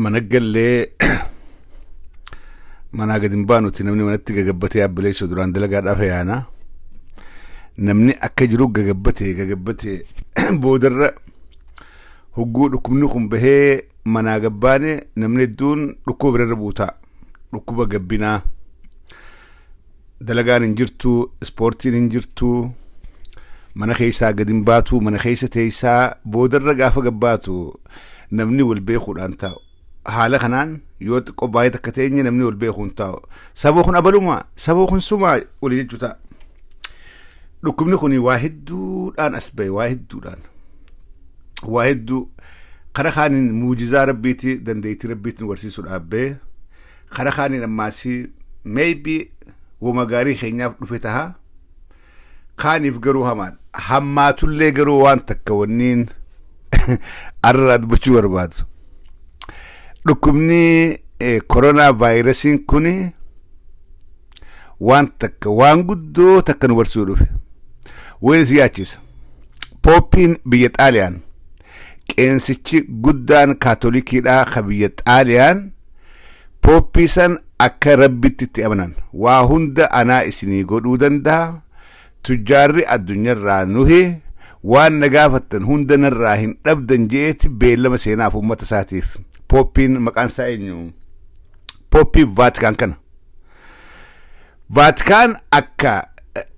Mana gallee manaa gadi hin baanuti, namni manatti gagabbatee yaabbileessu duraan dalagaadhaaf yaana. Namni akka jiru gagabbatee gagabbatee boodarra hogguu dhukkubni kun bahee manaa gabbaane, namni hedduun dhukkuba birarra buutaa. Dhukkuba gabbinaa. Dalagaan hin jirtu, ispoortiin hin jirtu, mana keessaa gadi hin baatu, mana keessa teessaa boodarra gaafa gabbaatu namni wal beekuudhaan taa'u. Haala kanaan yoo xiqqoo baay'ee takka teenye namni wal beekuun taa'u. Saba kun abaluma, saba kun sumaa walii jechuu ta'a. Dhukkubni kun waa hedduudhaan as bahe, waa hedduudhaan. Waa hedduu kara kaaniin muujizaa Rabbiiti, dandeettii Rabbiitti nu barsiisuu dhaabbee, kara kaaniin ammaasii maybe wama gaarii keenyaaf dhufe taha. Kaaniif garuu hamaan. Hammaatullee garuu waan takka wanniin arraa dubbachuu barbaadu. Dhukkubni koronaa vaayirasiin kuni waan takka, waan guddoo takka nu barsiisuu dhufe. Wayin si yaachisa. Pooppiin biyya Xaaliyaan, qeensichi guddaan Kaatolikiidhaa ka biyya Xaaliyaan, pooppii san akka Rabbitti itti amanan, waa hunda anaa isinii godhuu danda'a. Tujjaarri addunyaarraa nuhi waan na gaafattan hunda narraa hin dhabdan jeeti beellama seenaaf uummata isaatiif. Pooppiin maqaan isaa eenyu? Pooppii Vaatikaan kana. Vaatikaan akka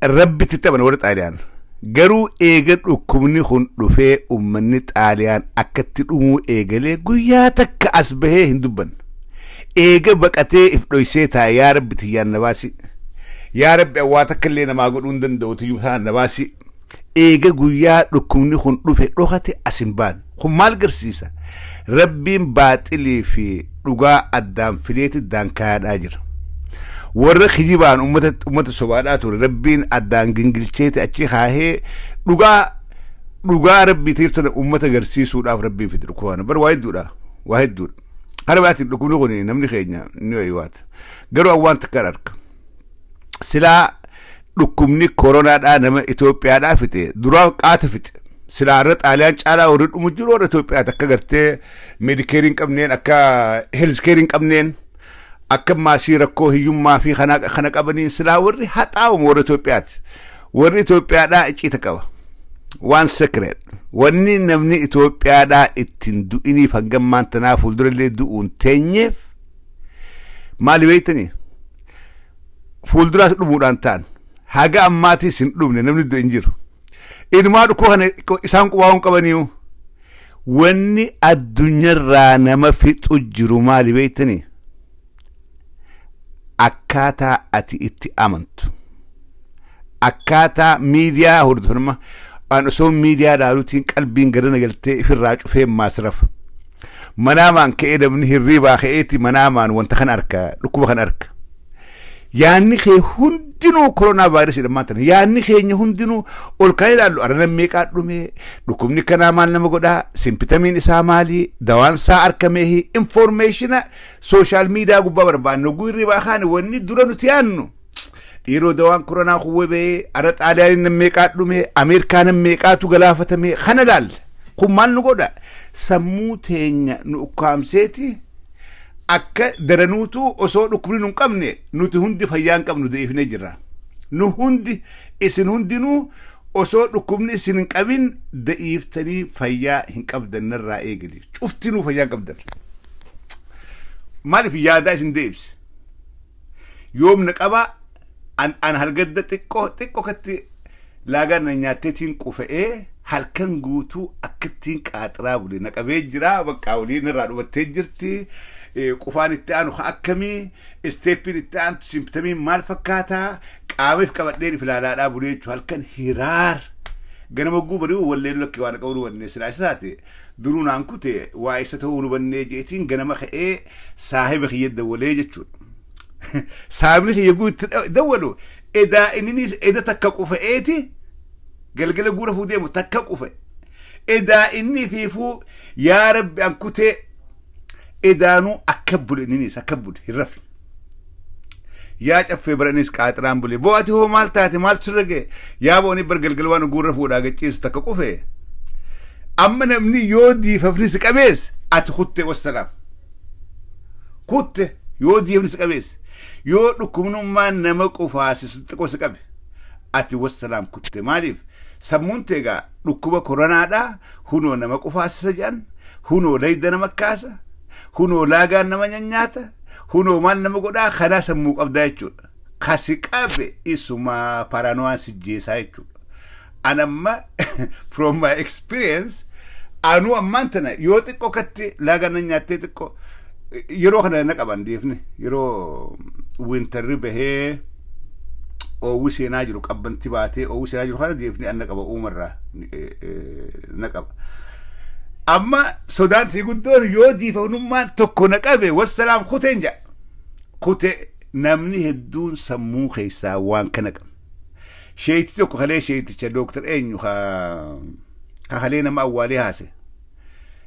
Rabbitti itti amana warra Xaaliyaan. Garuu eega dhukkubni kun dhufee uummanni Xaaliyaan akkatti dhumuu eegalee guyyaa takka as bahee hin dubbanne. Eega baqatee if dhoysee taa'e, yaa Rabbi tiyyaan na baasi. Yaa Rabbi, waa takka illee namaa godhuu hin danda'u, tiyyuu ta'an na baasi. Eega guyyaa dhukkubni kun dhufe dhokate as hin baane. Kun maal garsiisa? Rabbiin baaxilii fi dhugaa addaan fileeti daankayaadhaa jira. Warra kijibaan ummata sobaadhaa ture Rabbiin addaan gingilcheeti achi kaahee dhugaa dhugaa Rabbii ta'eef tana ummata garsiisuudhaaf Rabbiin fide dhukkuba kana. Bar waa hedduudha. Waa hedduudha. Kana biraatiin dhukkubni kun namni keenya ni wayiwaata. Garuu an waan takkaan arga. Silaa dhukkubni koronaadhaa nama Itoophiyaadhaa fixe duraa qaata fixe. Silaa irra Xaaliyaan caalaa warri dhumu jiru warra Itoophiyaati, akka gartee Medicare hin qabneen, akka health care hin qabneen, akka maasii rakkoo hiyyummaa fi kana kana qabaniin silaa warri haxaa'umu warra Itoophiyaati. Warri Itoophiyaadhaa icciita qaba. Waan secret. Wanni namni Itoophiyaadhaa ittiin du'iniif hangammaan tanaa fuuldurallee du'uun teenyeef maali beektanii? Fuulduraas dhumuudhaan ta'an. Haga ammaatiis hin dhumne, namni du'e hin jiru. Inumaa dhukkuba kana isaan qubaa hin qabaniiyu. Wanni addunyaarraa nama fixu jiru maali beektanii? Akkaataa ati itti amantu. Akkaataa miidiyaa hordofama. An osoo miidiyaa ilaaluutiin qalbiin gara galtee ifirraa cufee maasrafa. Manaamaan ka'ee namni hirriibaa ka'eeti manaamaan wanta kana arka, dhukkuba kana arka. Yaanni kee hundinuu koronaa vaayirasii dhammaan tana. Yaanni keenya hundinuu ol kan ilaallu arra meeqaa dhume, dhukkubni kanaa maal nama godhaa, symptomiin isaa maali, dawaan isaa arkamee, information social media gubbaa barbaannu. Hirriibaa kaane wanni dura nuti yaannu, dhiiroo, dawaan koronaa kuwwee bahee, arra Xaaliyaaniin nam meeqaa dhume, Ameerikaa nam meeqaatu galaafatame kana laalla. Kun maal nu godha? Sammuu teenya nu ukkaamseeti akka daranuutu osoo dhukkubni nu hin qabne nuti hundi fayyaa hin qabnu deebifnee jirra. Nu hundi, isin hundinuu osoo dhukkubni isin hin qabin da'iiftanii fayyaa hin qabdan narraa eegali. Cuftinuu fayyaa hin qabdan. Maaliif yaadaa isin deebise? Yoomna qabaa an halgadda xiqqoo xiqqoo katti laagaan na nyaatteetiin qufa'ee halkan guutuu akkattiin qaaxiraa bule na qabee jira, bakka olii narraa dhumattee jirti. Qufaan itti aanu akkamii, stepiin itti aantu symptomiin maal fakkaataa, qaamaif qabadheen if ilaalaadhaa bulee jechuudha. Halkan hiraar ganama guu bari'u walleen lakkee waan qabu hubannee silaa isa taate duruu naan kute waa isa ta'uu hubannee jeetiin ganama ka'ee saahiba kiyya dawwalee jechuudha. Saahibni kiyya guu itti dawwalu edaa inninis eda takka qufa'eeti galgala guura fuu deemu takka qufe. Edaa inni fiifuu yaa Rabbi an kutee edaanuu akka bule, inninis akka bule hin rafne. Yaa caffee baranis qaaxiraan bule. Boo, ati hoo maal taate, maaltu sirra ga'e? Yaa booni bar galgala waan guurra fuudhaa gachiisu takka qufe. Amma namni yoo diifafni si qabees ati kuttee wassalaam. Kutte yoo diifni si qabeesse, yoo dhukkubnummaan nama qufaasisu xiqqoo si qabe, ati wassalaam, kutte. Maaliif? Sammuun teegaa dhukkuba koronaadhaa hunoo nama qufaasisa jedhan, hunoo layda nama kaasa, hunoo laagaan nama nyaata, hunoo maal nama godhaa, kanaa sammuu qabdaa jechuudha. Kasi qabe isuma paranoyaan si jeesaa jechuudha. Anamma from my experience, anuu ammaan tana yoo xiqqoo katti laagaan na nyaattee, xiqqoo yeroo kana na qaban deefne, yeroo winterri bahee oowwi seenaa jiru, qabbanti baatee oowwi seenaa jiru kana deefne an na qaba, uumarraa na qaba. Amma sodaan tii guddoon yoo diifamnummaan tokko na qabe, wassalaam, kuteen jedha. Kute. Namni hedduun sammuu keessaa waan kana qaba. Sheeyti tokko kalee, sheeyticha dooktar eenyu ka kalee nama awwaalee haase.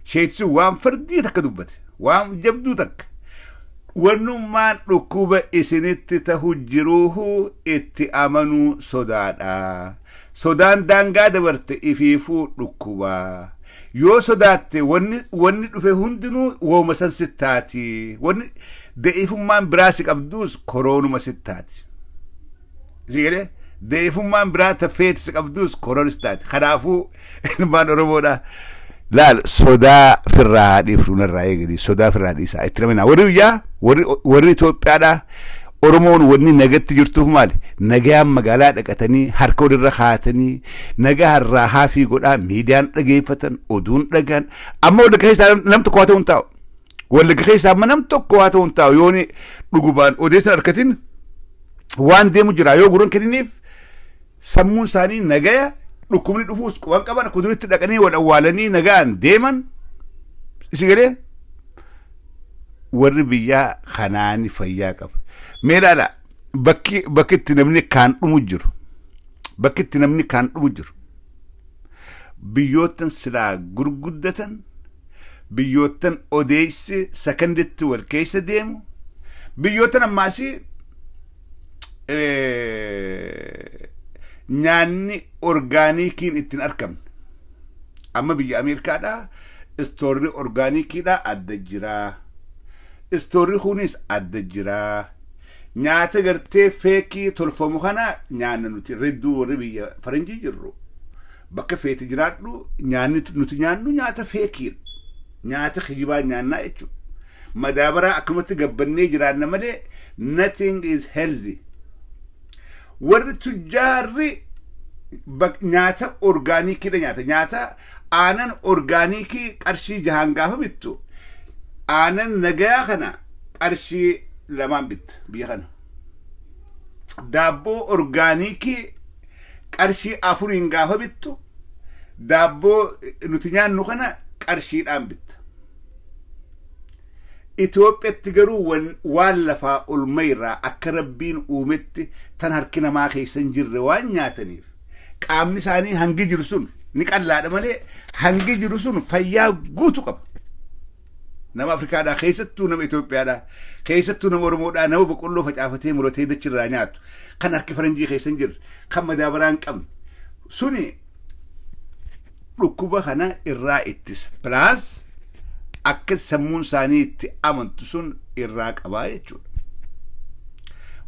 Sheeyti sun waan fardii takka dubbate, waan jabduu takka. Wannummaan dhukkuba isinitti tahu jiruuhu itti amanuu sodaadha. Sodaan daangaa dabarte ifiifuu dhukkubaa. Yoo sodaatte wanni dhufe hundinuu wooma san sittaati. Wanni da'ifummaan biraa si qabduus koroonuma sittaati. Si jedhee da'ifummaan biraa tafeeti si qabduus koroona sittaati. Kanaafuu ilmaan Oromoodha. Laal, sodaa firraa dhiifnu narraa eegali, sodaa firraa dhiisaa itti namina. Warri biyyaa, warri Itoophiyaadhaa, Oromoon wanni nagatti jirtuuf maali? Nagaan magaalaa dhaqatanii harka walirra kaatanii nagaa harraa haafii godhaa, miidiyaan dhageeffatan, oduun dhagaan. Amma Wallagga keessaa nam tokko haa ta'u hin taa'u. Wallagga keessaa amma nam tokko haa ta'u hin taa'u. Yooni dhugumaan odeessan harkatin waan deemu jira yoo gurran kenniniif, sammuun isaanii nagaya. Dhukkubni dhufuus waan qaban akkuma duritti dhaqanii wal awwaalanii nagaan deeman. Isi galee warri biyyaa kanaani fayyaa qaba. Mee ilaala, bakki itti namni kaan dhumu jiru, bakki itti namni kaan dhumu jiru, biyyoottan silaa gurguddatan, biyyoottan odeessi sakanditti wal keessa deemu, biyyoottan ammaasii nyaanni organiciin ittiin argamne. Amma biyya Ameerikaadhaa storerri organiciidhaa adda jiraa. Storerri kunis adda jiraa. Nyaata gartee fake tolfamu kana nyaanna nuti redduu warri biyya faranjii jirru. Bakka feeti jiraadhu, nyaanni nuti nyaannu nyaata fakeiidha. Nyaata kijibaa nyaannaa jechuudha. Madaabaraa akkumatti gabbannee jiraanna malee nothing is healthy. Warri tujjaarri nyaata organiciidha nyaata. Nyaata aanan organic qarshii 6n gaafa bittu, aanan nagayaa kana qarshii 2n bitta biyya kana. Daabboo organic qarshii 4n gaafa bittu, daabboo nuti nyaannu kana qarshiidhaan bitta. Itoophiyaatti garuu waan lafaa olma irraa akka Rabbiin uumetti tan harki namaa keessa hin jirre waan nyaataniif, qaamni isaanii hangi jiru sun ni qallaadha malee hangi jiru sun fayyaa guutu qaba. Nama Afrikaadhaa, keessattuu nama Itoophiyaadhaa, keessattuu nama Oromoodhaa, nama boqqolloo facaafatee muratee dachirraa nyaatu, kan harki faranjii keessa hin jirre, kan madaabaraa hin qabne suni dhukkuba kana irraa ittisa. Plus akka sammuun isaanii itti amantu sun irraa qabaa jechuudha.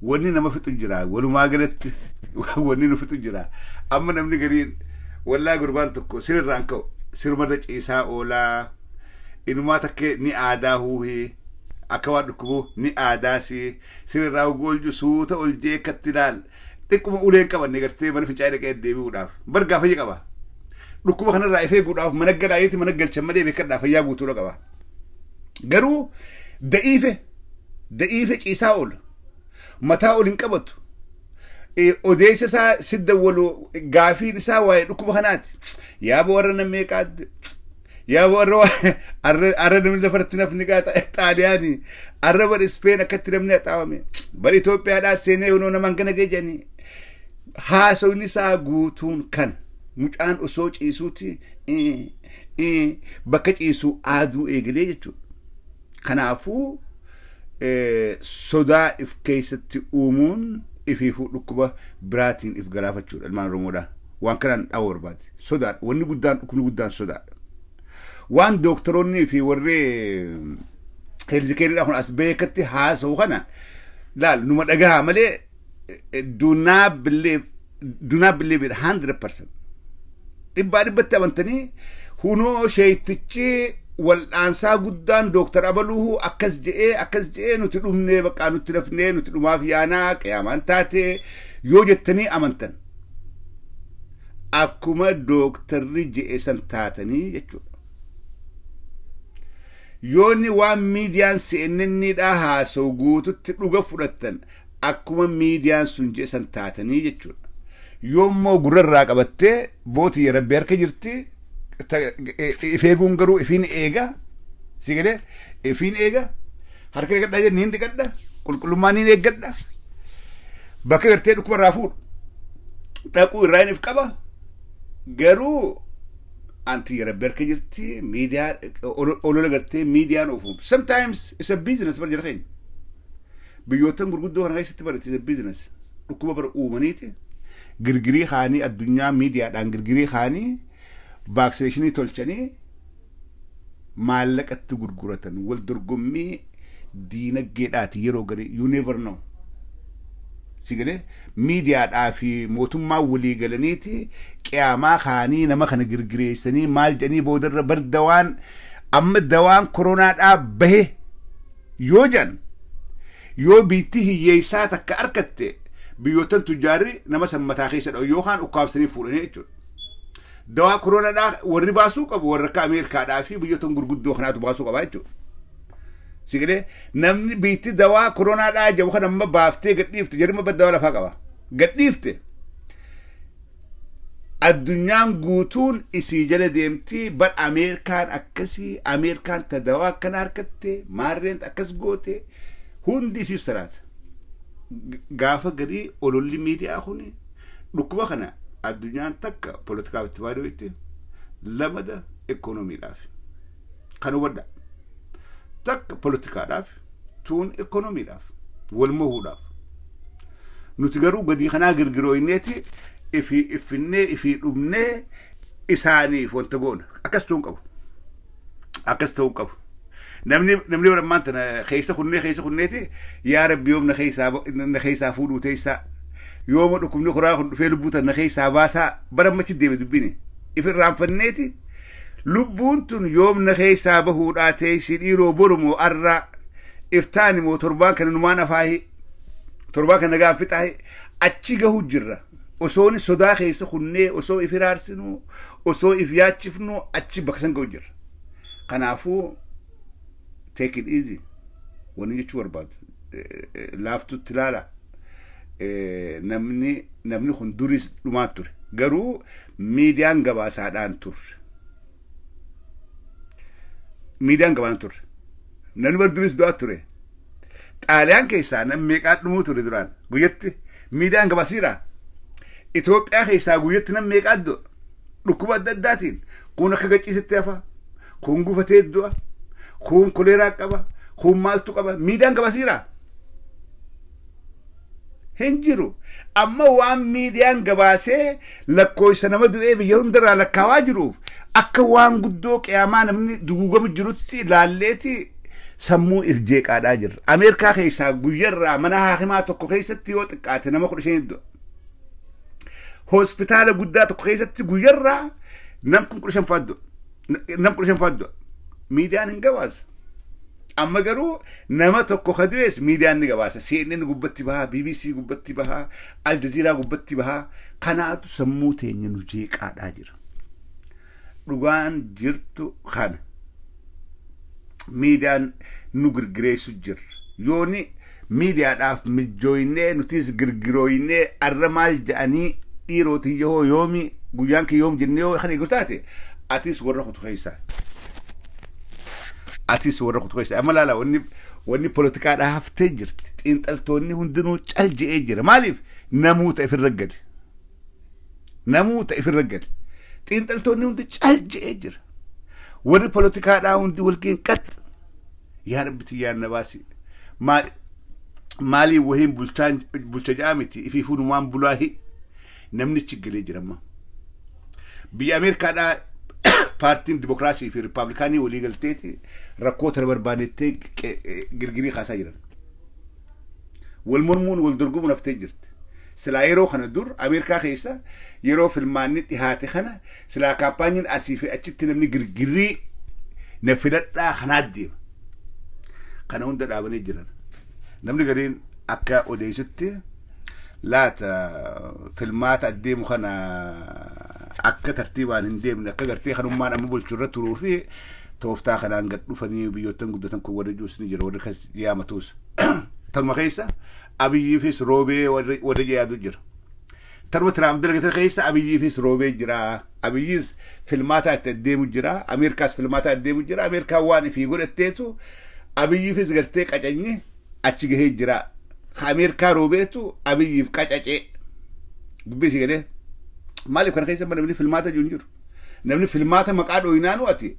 Wanni nama fixu jira, walumaa galatti wanni nu fixu jira. Amma namni gariin wallaa gurbaan tokko sirrirraan ka'u, sirumarra ciisaa oolaa, inumaa takka ni aadaa huuhii akka waan dhukkubuu ni aadaasi, sirrirraa golju suuta ol jeekkatti ilaal, xiqquma uleen qabanne gartee mana fincaa'ee dhaqee deebi'uudhaaf bargaa fayya qaba. Dhukkuba kanarraa ifee eeguudhaaf mana galaayeeti mana galchan malee beekadhaa, fayyaa guutuudha qaba. Garuu da'iife da'iife ciisaa oola. Mataa ol hin qabatu. Odeessa isaa si dawwalu, gaafiin isaa waa'ee dhukkuba kanaati. Yaaba warra namee qaadde. Yaaba warra arra namni lafarratti nafni gaa Xaaliyaanii. Arra bar Ispeen akkatti namni haxaawame. Bar Itoophiyaadhaa seenee hunoo nama hangana geejanii. Haasawni isaa guutuun kan mucaan osoo ciisuuti bakka ciisuu aaduu eegalee jechuudha. Kanaafuu sodaa if keessatti uumuun ifiifuu dhukkuba biraatiin if galaafachuudha ilmaan Oromoodhaa. Waan kanaan dhaabuu barbaade. Sodaadha. Wanni guddaan, dhukkubni guddaan sodaadha. Waan dooktoroonnii fi warri Healthcareiidha kun as beekatti haasa'u kana laal, numa dhagahaa malee, do not believe, do not believe it 100%. Dhibbaa dhibbatti amantanii, hunoo sheeytichi wal'aansaa guddaan Dooktar Abaluu akkas je'ee, akkas je'ee, nuti dhumnee, baqaa nutti dafnee, nuti dhumaaf yaanaa, qiyaamaan taatee yoo jettanii amantan, akkuma dooktarri je'e san taatanii jechuudha. Yoonni waan miidiyaan CNN dhaa haasa'u guututti dhuga fudhattan, akkuma miidiyaan sun je'e san taatanii jechuudha. Yoommoo gurrarraa qabattee bootii Rabbi harka jirti, if eeguun garuu ifiin eega, si galee, ifiin eega, harka dhiqadhaa jenni niin dhiqadha, qulqullummaa niin eeggadha, bakka gartee dhukkuba irraa fuudhu dhaquu irraa if qaba. Garuu anti Rabbi harka jirti, miidiyaa olola gartee miidiyaan oofu, sometimes it's a business. Bar jira keenya biyyoottan gurguddoo kana keessatti bara it's a business. Dhukkuba bara uumaniiti girgirii kaanii, addunyaa miidiyaadhaan girgirii kaanii, vaccinationii tolchanii maallaqatti gurguratan. Wal dorgommii diinaggeedhaati yeroo garii, you never know. Si galee, miidiyaadhaa fi mootummaa walii galaniiti qiyaamaa kaanii nama kana girgireessanii maal jedhanii boodarra bar dawaan, amma dawaan koronaadhaa bahe yoo jedhan, yoo biitti hiyyeessaa takka arkatte, biyyoottan tujjaarri nama san mataa keessa dha'u yookaan ukkaamsanii fuudhanii jechuudha. Dawaa koronaadhaa warri baasuu qabu warra akka Ameerikaadhaa fi biyyoottan gurguddoo kanaatu baasuu qaba jechuudha. Si galee, namni biitti dawaa koronaadhaa jedhu kan amma baaftee gadhiifte, jarri dawaa lafaa qaba. Gadhiifte. Addunyaan guutuun isii jala deemti. Bar Ameerikaan akkasii, Ameerikaan ta dawaa akkana harkatte, maarreen akkas goote, hundi isiif salaata. Gaafa garii ololli miidiyaa kuni dhukkuba kana addunyaan takka poolitikaaf itti fayyadamu, itti lamada ikoonomiidhaaf. Kan hubadha. Takka poolitikaadhaaf, tuun ikoonomiidhaaf, wal mohuudhaaf. Nuti garuu gadii kanaa girgirooyneeti ifii iffinnee ifii dhumnee isaaniif wanta goona. Akkas ta'uu qabu. Akkas ta'uu qabu. Namni ammaan tana keessa kunnee keessa kunneeti, yaa Rabbi, yoom na keessaa fuudhuu teessaa, yooma dhukkubni kuraa kun dhufee lubbuu tan na keessaa baasaa, bara ammachi deeme dubbini if irraanfanneeti, lubbuun tun yoom na keessaa bahuudhaa teessi, dhiiroo, boru moo arraa, iftaani moo torbaan kana numaan afaahi, torbaan kana nagaan fixaahi, achi gahuu jirra. Osoon sodaa keessa kunnee, osoo if iraarsinu, osoo if yaachifnu, achi bakka san gahuu jirra. Kanaafuu take it easy wanni jechuu barbaadu, laaftutti ilaala. Namni kun duris dhumaa ture, garuu miidiyaan gabaasaadhaan turre, miidiyaan gabaan turre. Namni bar duris du'aa ture. Xaaliyaan keessaa namni meeqaa dhumuu ture duraan guyyatti? Miidiyaan gabaasiira? Itoophiyaa keessaa guyyatti namni meeqaa du'a dhukkuba adda addaatiin? Kun akka gachiisitti hafa, kun gufatee du'a, kun koleeraa qaba, kun maaltu qaba, miidiyaan gabaasiira? Hin jiru. Amma waan miidiyaan gabaasee lakkoofsa nama du'ee biyya hundarraa lakkaawaa jiruuf, akka waan guddoo qiyaamaa namni duguugamu jirutti laalleeti sammuu if jeeqaadhaa jirra. Ameerikaa keessaa guyyarraa mana haakimaa tokko keessatti yoo xiqqaate nama 15 du'a. Hospitaala guddaa tokko keessatti guyyarraa nam 15,000 fa'aa du'a. Nam 15 fa'aa du'a. Miidiyaan hin gabaasa. Amma garuu nama tokko ka du'es miidiyaan ni gabaasa. CNN gubbatti bahaa, BBC gubbatti bahaa, Al Jazeera gubbatti bahaa. Kanaatu sammuu teenya nu jeeqaadhaa jira. Dhugaan jirtu kana. Miidiyaan nu girgireessu jirra. Yooni miidiyaadhaaf mijjooynee, nutis girgirooynee, arra maal jedhanii, dhiirootii yoo yoomi guyyaan kee yoom jennee yoo kan eegu taate, atis warra kutu keessaa. Atis warra kutu keessaa. Amma laala, wanni poolitikaadhaa haftee jirti. Xiinxaltoonni hundinuu cal je'ee jira. Maaliif? Namoota ifirra gale. Namoota ifirra gale. Xiinxaltoonni hundi cal je'ee jira. Warri poolitikaadhaa hundi walgeen qax. Yaa Rabbi tiyyaan na baasi. Maaliin wahiin bulchaan bulcha ja'a miti, ifiifuu numaan bulaahi, namnichi galee jira amma. Biyya Ameerikaadhaa Paartiin Dimokiraasii fi Rippaabilikaanii walii galteeti rakkoo tana barbaadettee girgirii kaasaa jiran. Wal mormuun, wal dorgomuun haftee jirti. Silaa yeroo kana dur Ameerikaa keessa yeroo filmaanni dhihaate kana silaa campaign'iin asii fi achitti namni girgirii na filadhaa kanaa deema. Kana hunda dhaabanii jiran. Namni gariin akka odeessutti laata filmaata adeemu kana akka tartiibaan hin deemne, akka gartee kanummaan amma bulchu irra turuu fi tooftaa kanaan gad dhufanii biyyoottan guddatan kun warri juus ni jira, warri kas yaamatuus. Tanuma keessa Abiyyiifis roobee warri yaadu jira. Tanuma Tiraamp dalagatan keessa Abiyyiifis roobee jira. Abiyyis filmaata itti adeemu jira. Ameerikaas filmaata adeemu jira. Ameerikaan waan ifii godhatteetu Abiyyiifis gartee qacanyi achi gahee jira. Ka Ameerikaa roobeetu Abiyyiif qacacee. Dubbii si galee. Maaliif kana keessa namni filmaata jiru hin jiru? Namni filmaata maqaa dhooyinaanu ati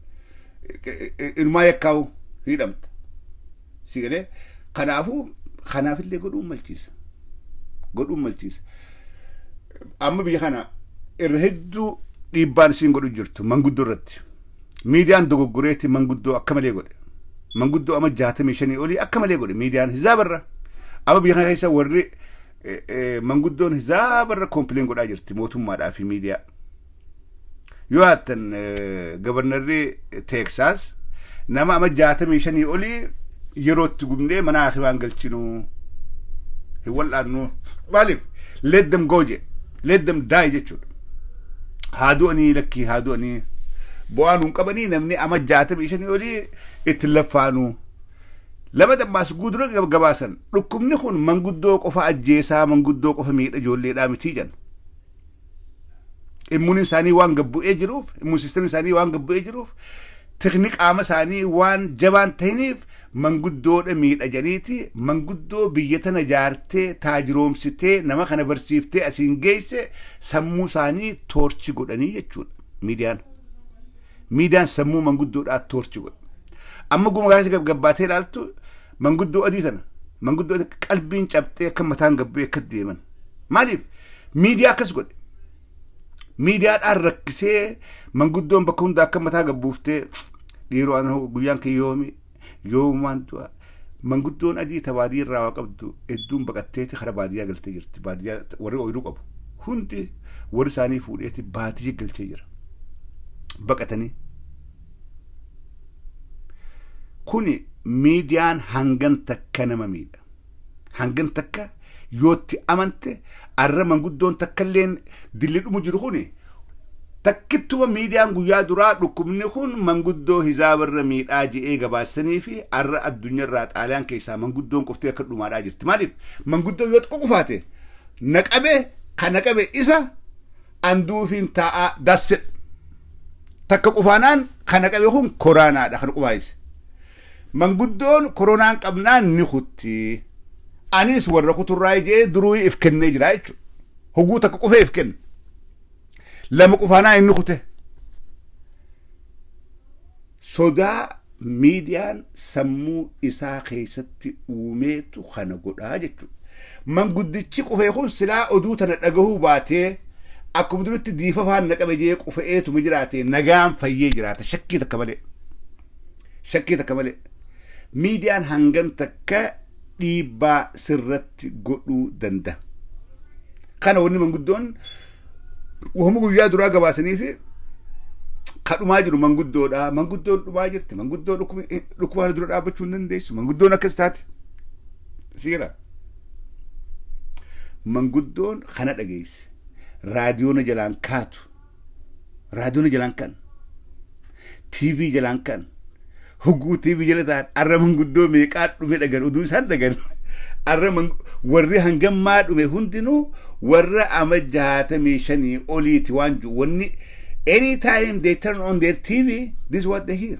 inumaa yakkaa'u hidhamta. Si galee, kanaafuu kanaafillee godhuun malchiisa. Godhuun malchiisa. Amma biyya kana irra hedduu dhiibbaan isiin godhu jirtu manguddoo irratti. Miidiyaan dogoggoreetti manguddoo akka malee godhe. Manguddoo amma 65 olii akka malee godhe miidiyaan hizaabarra. Amma biyya kana keessa warri manguddoon hizaabarra complain godhaa jirti mootummaadhaa fi miidiyaa. Yoo haattan governor'ri Teeksaas nama ama 65 olii yerootti gubnee mana hakimaan galchinu, hin wal'aannu, maaliif, let them go je, let them die jechuudha. Haa du'anii, lakkii haa du'anii, bu'aa nuun qabanii, namni ama 65 olii itti laffaanu. Lama dammaas guutura gabaasan, dhukkubni kun manguddoo qofa ajjeesaa, manguddoo qofa miidha, ijoolleedhaa mitii jedhan. Immuun isaanii waan gabbu'ee jiruuf, immune system'ni isaanii waan gabbu'ee jiruuf, tikni qaama isaanii waan jabaan ta'iniif manguddoodha miidha jedhaniiti, manguddoo biyya tana jaartee, taajiroomsitee, nama kana barsiiftee asiin geesse sammuu isaanii torture godhanii jechuudha miidiyaan. Miidiyaan sammuu manguddoodhaa torture godha. Amma guma gaasa gabbaatee ilaaltu manguddoo adii tana, manguddoo adii qalbiin cabxee akka mataan gabbu'ee akka deeman. Maaliif? Miidiyaa akkas godhe. Miidiyaadhaan rakkisee manguddoon bakka hunda akka mataa gabbuuftee, dhiiroo ana guyyaan kee yoomi, yoomumaan du'a. Manguddoon adii ta baadiyyaa irraa waa qabdu hedduun baqatteeti kara baadiyyaa galtee jirti. Baadiyyaa warri ooyiruu qabu hundi warri isaanii fuudheeti baadiyyaa galchee jira. Baqatanii. Kuni miidiyaan hangan takka nama miidha. Hangan takka yootti amante arra manguddoon takka illeen dilli dhumu jiru kuni takkittuma miidiyaan guyyaa duraa dhukkubni kun manguddoo hizaabarra miidhaa je'ee gabaasanii fi arra addunyaarraa Xaaliyaan keessaa manguddoon qoftee akka dhumaadhaa jirti. Maaliif? Manguddoo yoo xiqqoo qufaate, naqabe kan naqabe isa anduufiin taa'aa dassedha. Takka qufaanaan kan naqabe kun koraanaadha kan qufaayise. Manguddoon koronaan qabnaan ni kutti. Anis warra kuturraa jee duruu if kennee jira jechuudha. Hoguu takka qufee if kenne. Lama qufaanaa inni kute. Sodaa miidiyaan sammuu isaa keessatti uumeetu kana godhaa jechuudha. Manguddichi qufee kun silaa oduu tana dhagahuu baatee akkuma duritti diifa faan naqabe jee qufe'eetuma jiraate, nagaan fayyee jiraata shakkii takka malee. Shakkii takka malee. Miidiyaan hangam takka dhiibbaa sirratti godhuu danda'a. Kana wanni manguddoon wahuma guyyaa duraa gabaasanii fi kadhumaa jiru manguddoodha. Manguddoon dhumaa jirti. Manguddoon dhukkubaan dura dhaabbachuu hin dandeessu. Manguddoon akkas taate. Siira. Manguddoon kana dhageesse. Raadiyoona jalaan kaatu. Raadiyoona jalaan kan. TV jalaan kan. Hogguu TV jala ta'an arra manguddoo meeqaa dhume dhagan, oduu isaan dhagan. Arra warri hangammaa dhume hundinuu warra ama 65 oliiti waan jiru, wanni anytime they turn on their TV, this is what they hear.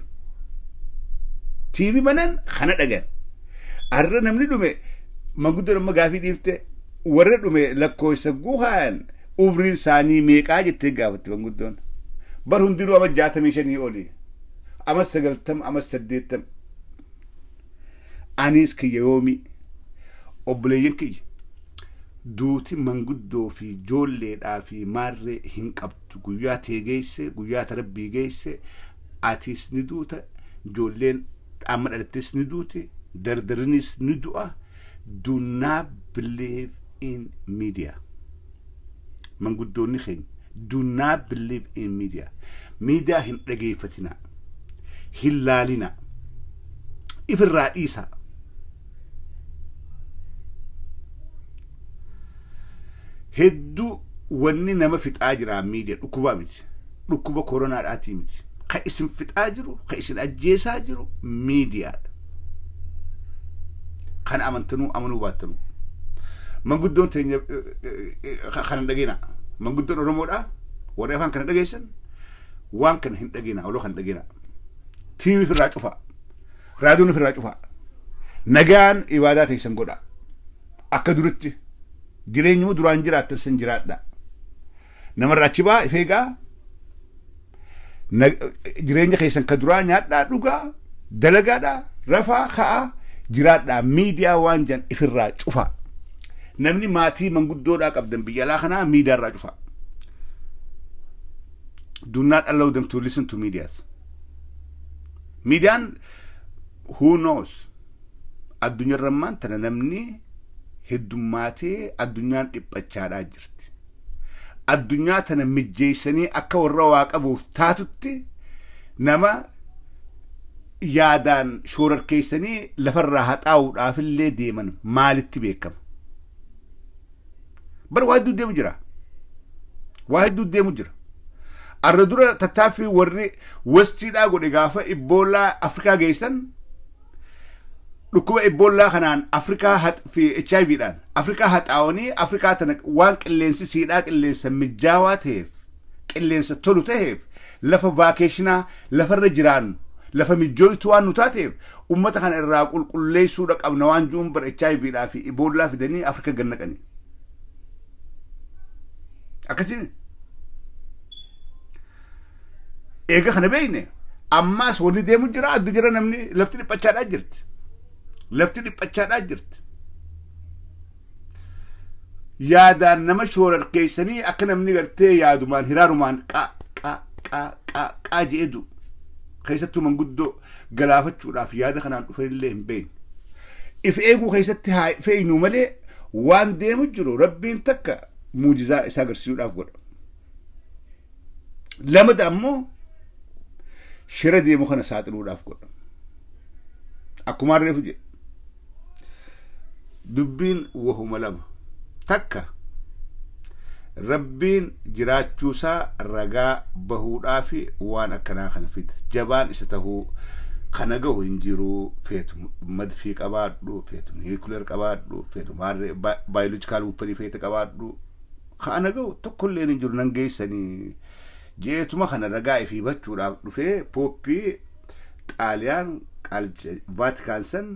TV banan kana dhagan. Arra namni dhume manguddoon amma gaafii dhiifte, warra dhume lakkoofsa guhaan umriin isaanii meeqaa jettee gaafatti manguddoon. Bar hundinuu ama 65 olii. Ama 90, ama 80. Anis kiyya yoomi, obboleeyyan kiyya. Duuti manguddoo fi ijoolleedhaa fi maarree hin qabdu. Guyyaa tee geesse, guyyaa tarabbii geesse, atis ni duuta, ijoolleen amma dhalattis ni duuti, dardarinis ni du'a. Do not believe in media. Manguddoonni keenya, do not believe in media. Miidiyaa hin dhageeffatinaa, hin laalinaa, ifirraa dhiisaa. Hedduu wanni nama fixaa jira miidiyaa dhukkubaa miti, dhukkuba koronaadhaatii miti. Ka isin fixaa jiru, ka isin ajjeesaa jiru miidiyaadha. Kana amantanuu amanuu baattanuu. Manguddoon teenya kana hin dhageena. Manguddoon Oromoodhaa warri afaan kana dhageessan waan kana hin dhageena, oloo kana hin dhageena. TV ofirraa cufaa. Raadiyoon ofirraa cufaa. Nagaan ibaadaa teessan godhaa. Akka duritti jireenyuma duraan jiraattan san jiraadhaa. Namarraa achi ba'aa, if eegaa. Jireenya keessan ka duraa nyaadhaa, dhugaa, dalagaadhaa, rafaa, ka'aa, jiraadhaa. Miidiyaa waan jan ifirraa cufaa. Namni maatii manguddoodhaa qabdan biyya alaa kanaa miidiyaa irraa cufaa. Do not allow them to listen to medias. Miidiyaan, who knows, addunyaarra ammaan tana namni heddummaatee addunyaan dhiphachaadhaa jirti. Addunyaa tana mijjeessanii akka warra waa qabuuf taatutti nama yaadaan shoorarkeessanii lafarraa haxaa'uudhaaf illee deeman maalitti beekama? Bar waa hedduu deemu jira. Waa hedduu deemu jira. Arra dura tattaaffii warri westiidhaa godhe gaafa Ibboolaa Afrikaa geessan, dhukkuba Ibboolaa kanaan Afrikaa fi HIVdhaan Afrikaa haxaa'anii, Afrikaa tana waan qilleensi siidhaa qilleensa mijaawaa ta'eef, qilleensa tolu ta'eef, lafa vacation lafarra jiraannu, lafa mijjooytuu waan nu taateef, ummata kana irraa qulqulleessuudha qabna waan jiruun bara HIVdhaa fi Iboollaa fidanii Afrika gannaqanii. Akkasiin eega kana beekne, ammaas wanni deemu jira. Addunyaarra namni lafti dhiphachaadhaa jirti. Lafti dhiphachaadhaa jirti. Yaadaan nama shoorarkeessanii akka namni gartee yaadumaan hiraarumaan qaa qaa qaa qaa qaa je'ee du'u. Keessattuu manguddoo galaafachuudhaaf yaada kanaan dhufanillee hin beekne. If eeguu keessatti haa fe'inu malee waan deemu jiru Rabbiin takka muujizaa isaa agarsiisuudhaaf godha. Lamada ammoo shira deemu kana saaxiluudhaaf godha. Akkuma reefu jedhe. Dubbiin wahuma lama. Takka, Rabbiin jiraachuusaa ragaa bahuudhaaf waan akkanaa kana fida. Jabaan isa tahuu kana gahu hin jiru. Feetu madfii qabaadhu, feetu nuclear qabaadhu, feetu maarree biological weaponii feete qabaadhu. Kana gahu tokkollee hin jiru nan geessanii jeetuma kana ragaa ifii bachuudhaaf dhufee pooppii Xaaliyaan qaalcha Vaatikaan san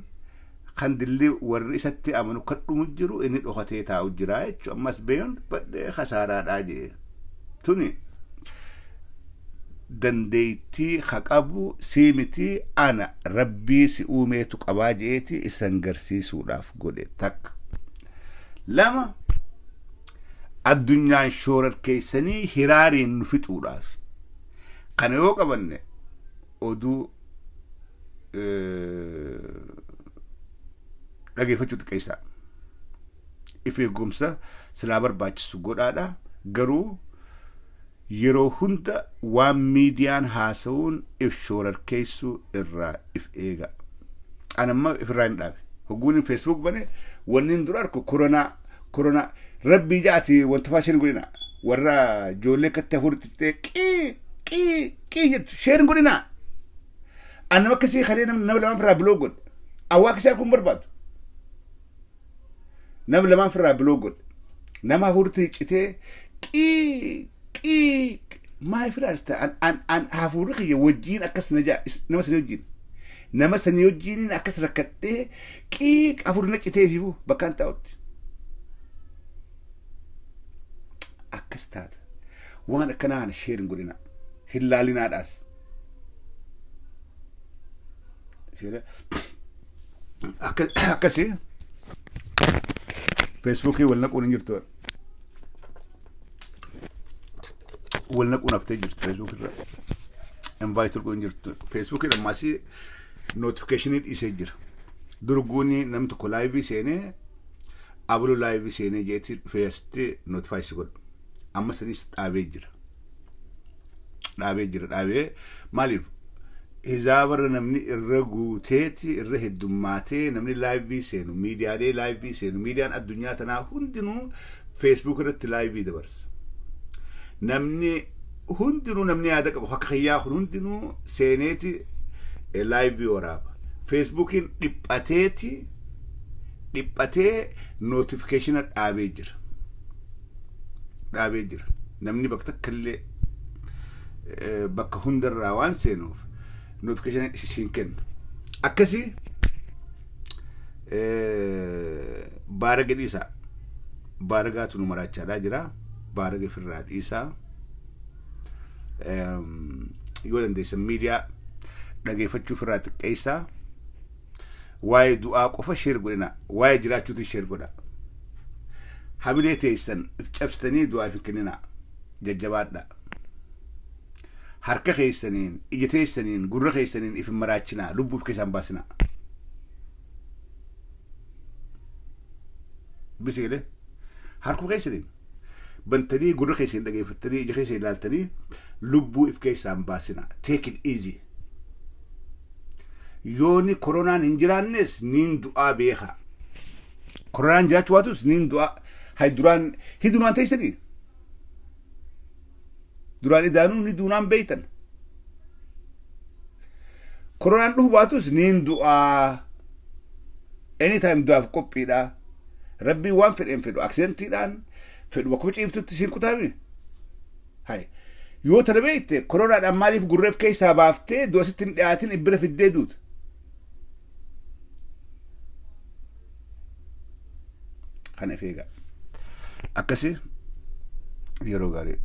kan dilli warri isatti amanu kan dhumu jiru inni dhokatee taa'u jira jechuudha. Ammas beeyuun badhee kasaaraadhaa jee. Tuni dandeettii ka qabu sii miti, ana Rabbii si uumeetu qabaa jeeti isan garsiisuudhaaf godhe takka. Lama, addunyaan shoorarkeessanii hiraariin nu fixuudhaaf. Kana yoo qabanne oduu dhageeffachuu xiqqeessaa. If eegumsa silaa barbaachisu godhaadha. Garuu yeroo hunda waan miidiyaan haasa'uun if shoorarkeessuu irraa if eega. Anamma ifirraa hin dhaabe. Hogguun Facebook bane wanni hin dura arku koronaa koronaa. Rabbii ja'ati wanta faa share godhina. Warra ijoollee akkatti hafuuritti fixee qii qii qii jettu share godhina. An nama akkasii kalee nama lamaan firraa block godhe. Awwaa akkasii arguun barbaadu. Nama lamaan firraa block godhe. Nama hafuuritti citee qii qii maa firraas ta'a an an hafuurri kiyya wajjiin akkas na jaa nama sanii wajjiin. Nama sanii wajjiin akkas rakkadhee qii hafuurri na citee fiifu bakkaan taa'utti. Akkas taata. Waan akkanaa kana share hin godhina. Hin laalinaadhaas. Seera akkasii. Feesbuukii wal naquun hin jirtu. Wal naquun haftee jirtu feesbuuk irra. Invite godhuun hin jirtu. Feesbuukiin ammaasii notificationii dhiisee jira. Durguuni namni tokko live seenee abulu live seenee jeetii dhufee asitti notify si godhu. Amma sanis dhaabee jira. Dhaabee jira, dhaabee maaliif hizaabarra namni irra guuteeti, irra heddummaatee namni live seenu, miidiyaalee live seenu, miidiyaan addunyaa tanaa hundinuu feesbuuk irratti live dabarsa. Namni hundinuu, namni yaada qabu akka kiyyaa kun hundinuu seeneeti live waraaba. Feesbuukiin dhiphateeti, dhiphatee notificationa dhaabee jira. Dhaabee jira. Namni bakka takka illee bakka hundarraa waan seenuuf notificationa isiin kenna. Akkasii baaraga dhiisaa. Baaragaatu nu maraachaadhaa jira. Baaraga ofirraa dhiisaa. Yoo dandeessan miidiyaa dhageeffachuu ofirraa xiqqeessaa. Waa'ee du'aa qofa share godhina. Waa'ee jiraachuutiin share godha. Hamilee teessan if cabsitanii du'aaf hin kenninaa. Jajjabaadha. Harka keessaniin, ija teessaniin, gurra keessaniin if hin maraachinaa, lubbuuf keessaan baasinaa. Bisi galee harkuma keessaniin bantanii, gurra keessaniin dhageeffattanii, ija keessaniin ilaaltanii lubbuu if keessaan baasinaa. Take it easy. Yooni koronaan hin jiraannes niin du'aa beekaa. Koronaan jiraachuu baatus niin du'aa. Hay duraan hidunaan teessanii. Duraan idaanuu ni duunaan beeytan. Koronaan dhufu baatus niin du'aa. Anytime du'aaf qophiidha. Rabbiin waan fedheen fedhu accidentiidhaan fedhu bakkuma ciiftutti siin kutaami. Hay yoo tana beekte, koronaadhaan maaliif gurreef keessaa baaftee du'a sitti hin dhiyaatin ibbira fiddee duuta? Kana if eegaa. Akkasii yeroo gaarii.